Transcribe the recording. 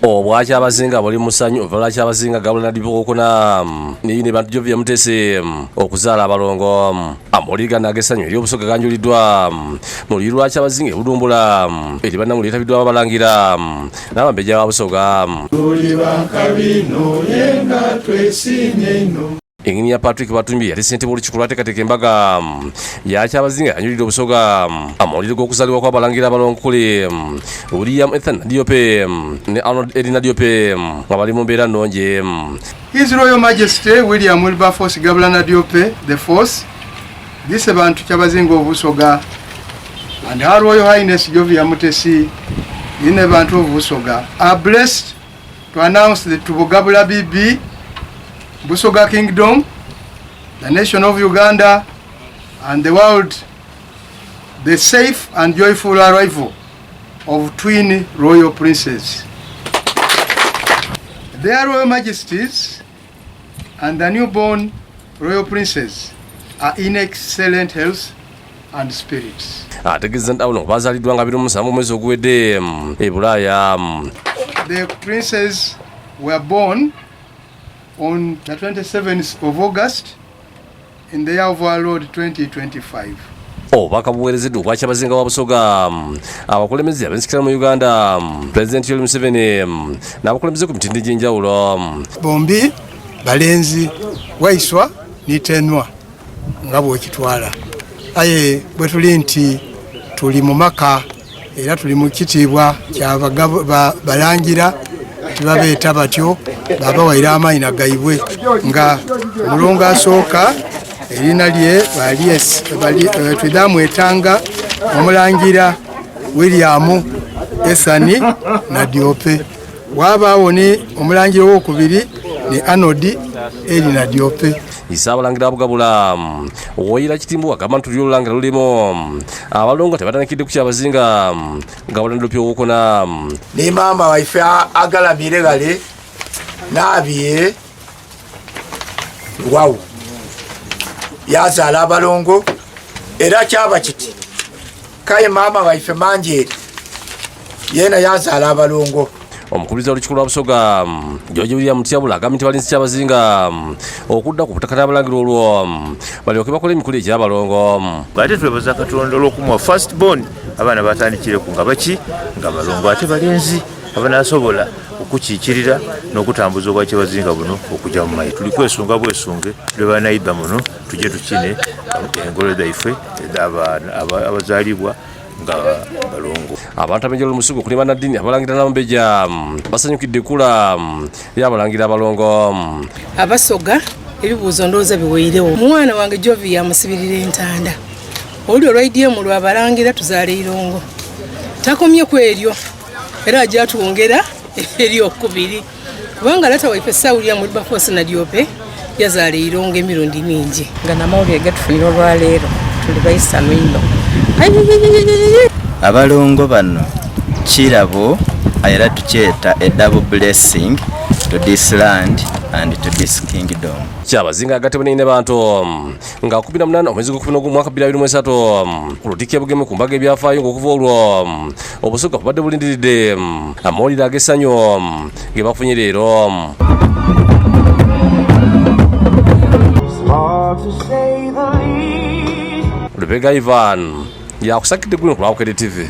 Obwakyabazinga buli musanyu ova lwakyabazinga gabula nadibokuna niyine bantu Jovia Mutesi okuzaala abalongo. Amawulire gano ag'essanyu eri Obusoga ganjuliddwa mu luyi lwa Kyabazinga e Budumbula eri bannamawulire etabiddwamu abalangira n'abambejja ba Busoga. Tuli bakabi noye nga twesiimye inho. Engineer Patrick Batumbi yali ssentebe w'olukiiko lw'ateekateeka embaga ya Kyabazinga yanjulidde Obusoga amawulire g'okuzaalibwa kw'abalangira abalongo okuli William Ethan Nadiope ne Arnold Edi Nadiope nga bali mu mbeera nnungi. His Royal Majesty William Wilberforce Gabula Nadiope the Fourth, Isebantu Kyabazinga of Busoga, and Her Royal Highness Jovia Mutesi Inebantu of Busoga are blessed to announce the Tubugabula BB Busoga Kingdom, the nation of Uganda, and the world the safe and joyful arrival of twin royal princes. Their Royal Majesties and the newborn royal princes are in excellent health and spirits. Ategeeza nti abo bazaaliddwa nga 27 omwezi oguwedde e Bulaaya. The princes were born on the 27th of August in the year of our Lord 2025. Obubaka buweerezeddwa obwakyabazinga wa Busoga, abakulembeze ab'ensikirano mu Uganda, Pulezidenti Yoweri Museveni n'abakulembeze ku mitindo egy'enjawulo. Bombi balenzi Waiswa ni Tenwa nga bw'okitwala, aye bwe tuli nti tuli mu maka era tuli mu kitiibwa kya balangira, tibabeeta batyo, babawaire amaina gaibwe nga omulongo asooka erina lye twidhamwetanga omulangira William Ethani Nadiope, waabaawo ni omulangira owokubiri ni Arnold Eri Nadiope. Saabalangira Bugabula Woyira Kitimbu agamba nti tuli olulangira lulimu abalongo tebatandikidde ku Kyabazinga Gabula Nadiope owokuna. Ni maama waife agalamire ghale naabye wawu yazaala abalongo era kyaba kiti kaye maama waife Manjeeri yeena yazaala abalongo. Omukubiriza w'olukiiko lwa Busoga George William Mutyabula agambye nti balinze Kyabazinga okudda ku butaka n'abalangira olwo balyoke bakole emikolo egy'abalongo. Ate twebaza Katonda olw'okumuwa first born, abaana batandikireku nga baki nga balongo ate balenzi abanasobola okukiikirira n'okutambuza obwakyabazinga buno okujja mu mayi. Tuli kwesunga bwesunge lwe banaidha muno tujje tukine engolo dhaife abazaalibwa nga balongo. Abantu ab'enjawulo mu Busoga okuli bannaddiini, abalangira n'abambejja basanyukidde ekkula ly'abalangira abalongo. Abasoga ebibuuzo ndowooza biweirewo. Omwana wange Jovi yamusibirira entanda. Olulyo olwaidyemu lwabalangira tuzaala eirongo. Takomye ku eryo era ajja atwongera eryokubiri kubanga lata waife Sir William Wilberforce Nadiope yazaala eirongo emirundi mingi. Nga namawulire getufunire olwaleero tuli baisanu inho. Abalongo bano kirabo era tukyeta a double blessing to this land and to this kingdom. Kyabazinga agattibwa ne bantu nga 18 omwezi gw'okubiri ogw'omwaka 2023 ku Lutikko e Bugeme ku mbaga ebyafaayo ng'okuva olwo Obusoga bubadde bulindiridde amawulire ag'essanyu ge bafunye leero. Lubega Ivan yakusakidde guno ku lwa Bukedde TV.